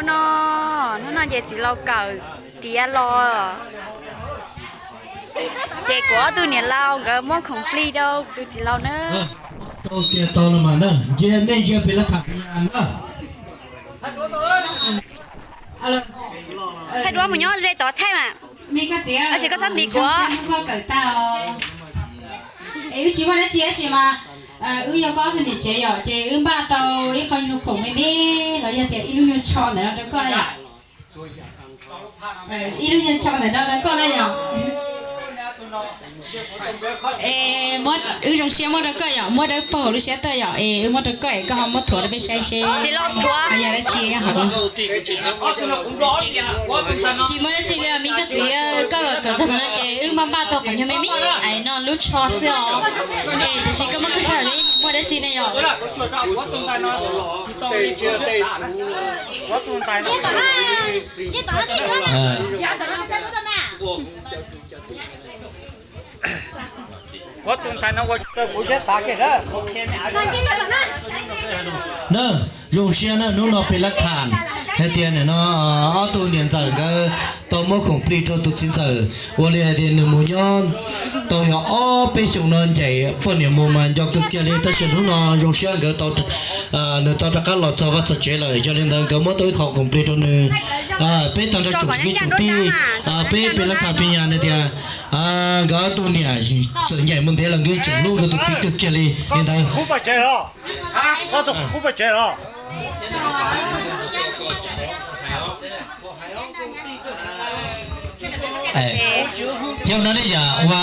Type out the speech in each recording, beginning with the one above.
No, hnub no ces txiv laus kawm tiav los, ces kuv ob tug niam laus nkawd muab khoom plig rau tus txiv laus na. Tau kiag tau los mas na, ntsia nej ntsia pem laj tham na. Thaij duab mus nyob ze tod thaij mas. Tab sis koj txhob ntis kuv. Es wb tsis muaj dab tsi tab sis mas wb yog koj ob tug niam tsev yom, ces wb npaj tau ib qho nyuag khoom me me los yog tias ib lub nyuag tsho ntawm no rau koj na yom. Ib lub nyuag tsho ntawm no rau koj na yom. Es muab, wb zoo siab muab rau koj yom, muab rau pog lub siab tuaj yom, es wb muab rau koj es koj ho muab thuav rau peb saib seb ho yog dab tsi nyob hauv no. Tsis muaj dab tsi li os me koj txiv, koj kawm txog no ces wb npaj npaj tau qhov nyuag me me es no lub tsho xwb os. Es tiam sis koj muab qhib saib li muaj dab tsi ne yom. Na, zoo siab na, hnub no peb lab tham hais tias nim no ob tug niam ntxawm nkawd tau muab khoom plig rau tus txiv ntxawm, ua li hais tias nws mus nyob tau yog ob peb xyoos no ncaim poj niam mus mas nco kawg kiag li, tab sis hnub no zoo siab nkawd tau, nws tau rov qab los txog vaj txog tsev lawm, yog li ntawd nkawd muab tau ib qho khoom plig rau nws. Peb tag nrho tsoom kwv tsoom tij, peb peb lab tham pib nyas hais tias nkawd ob tug niam txawm ncaim mus ntev los nkawd tseem hlub nkawd tus txiv kawg kiag li, li ntawd. Ces no ne yom, ua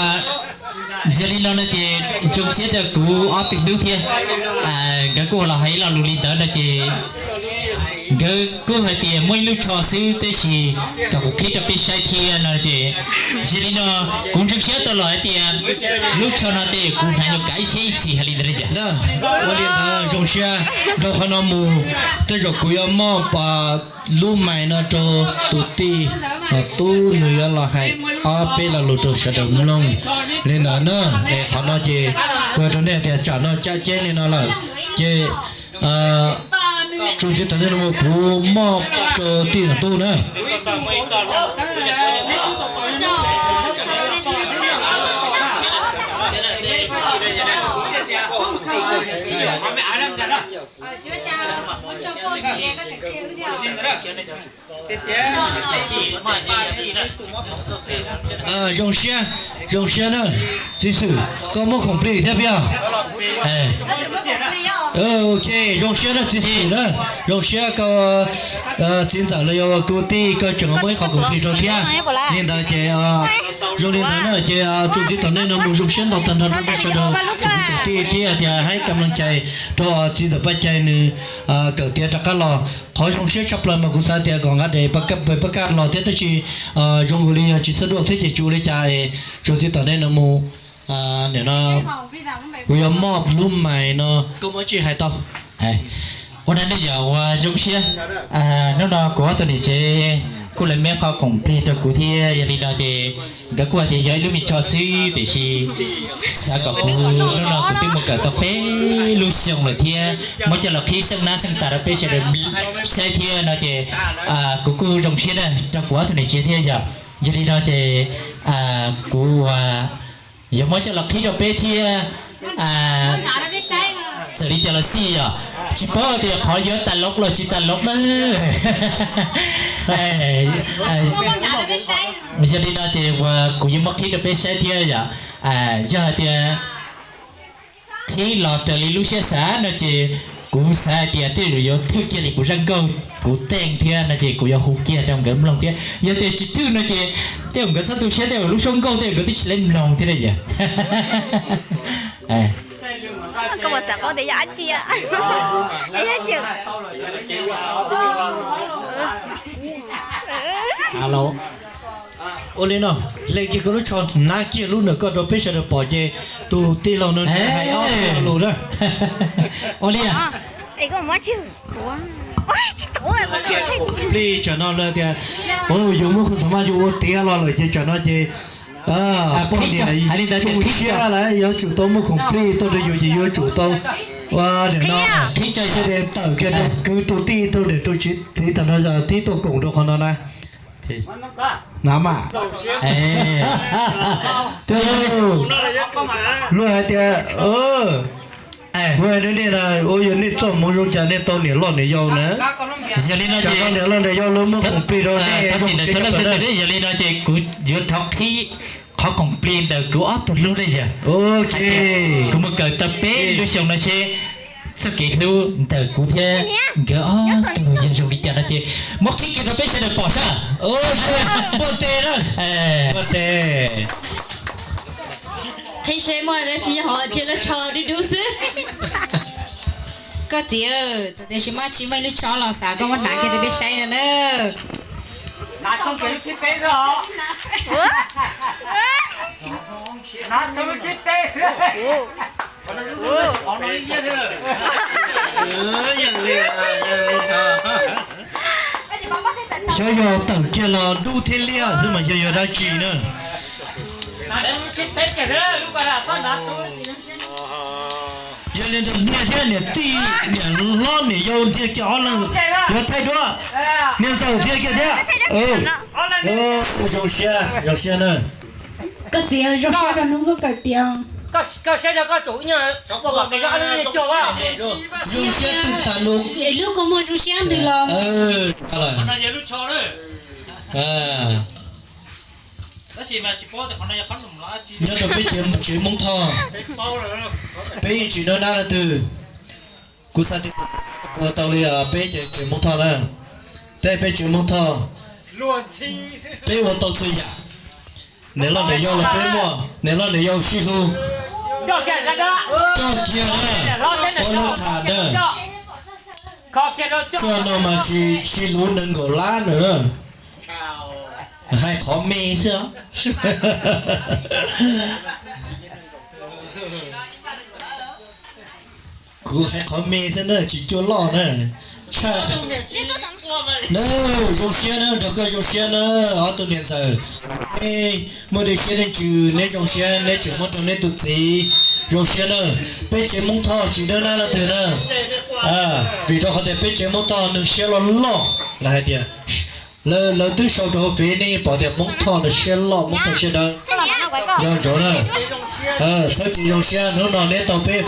yog li no no ces zoo siab rau kuv ob tug tub thiab. Nkawd kuj los hais ib lo lus li ntawd no ces nkawd kuj hais tias muaj ib lub tsho xwb tab sis kom kuv qhib rau peb saib thiab no ces yog li no kuv ntseeg siab tau los hais tias lub tsho no tej kuv hnav yuav kav ib txhiab ib txhis hais li ntawd. Ua li ntawd zoo siab rau qhov no mus, tej zaum kuv yuav muab lub mais no rau tus tij, tub nws yuav los hais ob peb lo lus rau sawv daws mloog li ntawd na. Es qhov no ces kuv hais rau nej tias tsam no cab ceb li no lawm ces tsoom txiv tom ntej no mus kuv muab rau tij no tub na. Zoo siab, zoo siab na, txiv xwm koj muab khoom plig thiab peb os. Ok, zoo siab na txiv xwm na, zoo siab koj, txiv ntxawm los yog ua kuv tij koj tseem muab ib qho khoom plig rau thiab. Li ntawd ces zoo li ntawd na ces tsoom txiv tom ntej no mus zoo siab ntau tag nrho rau nej sawv daws tsoom kwv tsoom tij thiab tias hais kam loo cai rau txiv ntxawm Paj Cai nws kawm tiav rov qab los. Qhov zoo siab tshaj plaws mas kuv xav tias kom nqa daim paj kaj los thiab tab sis zoo nkaus li yog tsis xab duaj thiab ces tsis ua li cas es tsoom txiv tom ntej no mus, nim no kuv yuav muab lub mais no koj muab tsis hais tau. Ua na nej yog ua zoo siab, hnub no kuv ob tug niam tsev kuj lawv muab qho khoom plig rau kuv thiab yog li no ces nkawd kuj hais tias yog ib lub me tsho xwb tiam sis xav kom kuv hnub no kuv twb mus kawm tau peb lub xyoo lawm thiab muab coj los qhib xeeb nab xeeb tas rau peb sawv daws saib thiab no ces kuv kuj zoo siab na rau kuv ob tug niam tsev thiab yog. Yog li no ces kuv yuav muab coj los qhib rau peb thiab. Txawm li cas los xij yog tsis paub tias qhov yuav tas lov los tsis tas lov na. Yog li no ces uas kuv yuav muab qhib rau peb saib thiab yom. Yog hais tias qhib los raws li lub siab xav no ces kuv xav hais tias tej zaum yuav thwj kiag li kuv zaj nkauj kuv teej thiab no ces kuv yuav hu kiag rau nkawd mloog thiab. Yog tias tsis thwj no ces tej zaum nkawd txhob tu siab, tej zaum lub suab nkauj tej zaum nkawd twb tsis lab mloog thiab na yom. Ua li no, hle kiag koj lub tsho, hnav kiag lub ntawm koj rau peb sawv daws pom ces tus tij laug no hais ob peb lo lus na. Ua li plig tsam no lawv tias, yus muab qhov txog mas yus ua tiav los lawm ces tsam no ces poj niam zoo siab lawm yuav tsum tau muab khoom plig tuaj rau yus ces yuav tsum tau Ua, tawm kiag tus tij rau niam tus txiv tag nrho tib tuaj koom rau qhov no na. Na mas, luag hais tias, kuv hais rau nej na, ua yog nej txoj hmoov zoo cas nej tau niam loj niam yau na. Yog li no ces niam loj niam yau lawv muab khoom plig rau nej. Yog li no ces kuv yuav thov qhib qhov khoom plig ntawm kuv ob tug hlub na yog. Kuv mus kawm tau peb lub xyoo no seb txoj kev hlub ntawm kuv thiab nkawd ob tug yog zoo li cas no ces muab qhib kiag rau peb sawv daws pom saib. Npuaj tes na. Npuaj tes. Qhib seb muaj dab tsi nyob hauv, tsis, lub tsho dub dub xwb. Koj txiv, txawm tias tsis muaj, tsis muaj ib lub tsho los xav koj muab hnav kiag rau peb saib no na. Xyov yog tawm kiag los dub thiab liab xwb mas xyov yog dab tsi na. Yog li ntawd niag thiab niam tij niam hlob niam yau ntiag kiag ob leeg yuav thaij duab. Niag ntxawm ntiag kiag thiab. Zoo siab, zoo siab na. Koj txiv, zoo siab rau hnub koj kawm tiav. Zoo siab twb tas lub. Lub kua muag zoo siab ntws los. Nyob rau peb tsev Hmoob Thoj, peb yeej tsis nab nab leej twg. Kuv xav tias ua tau li peb tsev Hmoob Thoj na. Tej peb tsev Hmoob Thoj, peb ua tau txhua yam. Niam loj niam yau los peb muaj, niam loj niam yau sib hlub. Coj kiag na, ua lub tham ntawd. Txoj no mas tsis, tsis luv nees nkaum lab na. Hais qhov me xwb. Kuv hais qhov me xwb na, tsis cuaj loj na. Tshaj, zoo siab na, nrog koj zoo siab na, ob tug niam ntxawm. Muaj dej siab dej ntsws, neb zoo siab neb tseem muab rau neb tus txiv. Zoo siab na, peb tsev Hmoob Thoj tsis nab nab leej twg na. Vim rau qhov tias peb tsev Hmoob Thoj neeg siab loj loj, lawv hais tias, lawv twb sau rau hauv fev, nej yeej pom tias Hmoob Thoj nws siab loj, Hmoob Thoj siab dawb. Nco ntsoov na, txhob kev zoo siab, hnub no neb tau peb,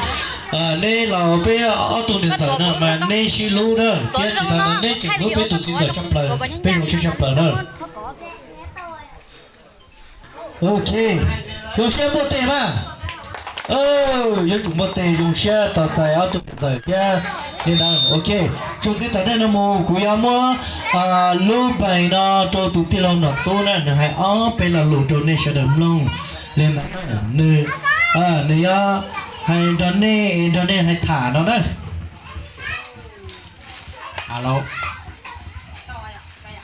neb los peb ob tug niam ntxawm no mas neb sib hlub na, thiab tsis tas ntawd neb tseem hlub peb tus txiv ntxawm tshaj plaws, peb zoo siab tshaj plaws na. Ok, zoo siab npuaj tes mas. Yuav tsum npuaj tes zoo siab tos txais ob tug niam ntxawm thiab li ntawd. Ok, tsoom txiv tom ntej no mus kuv yuav muab lub npe no rau tus tij laug Nom Tub na, nws hais ob peb lo lus rau nej sawv daws mloog li ntawd. Nws, nws yuav hais nrog nej, nrog nej hais tham no na.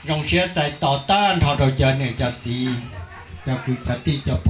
Zoo siab txais tos tag nrho rau cov niam cov txiv, cov kwv cov tij, cov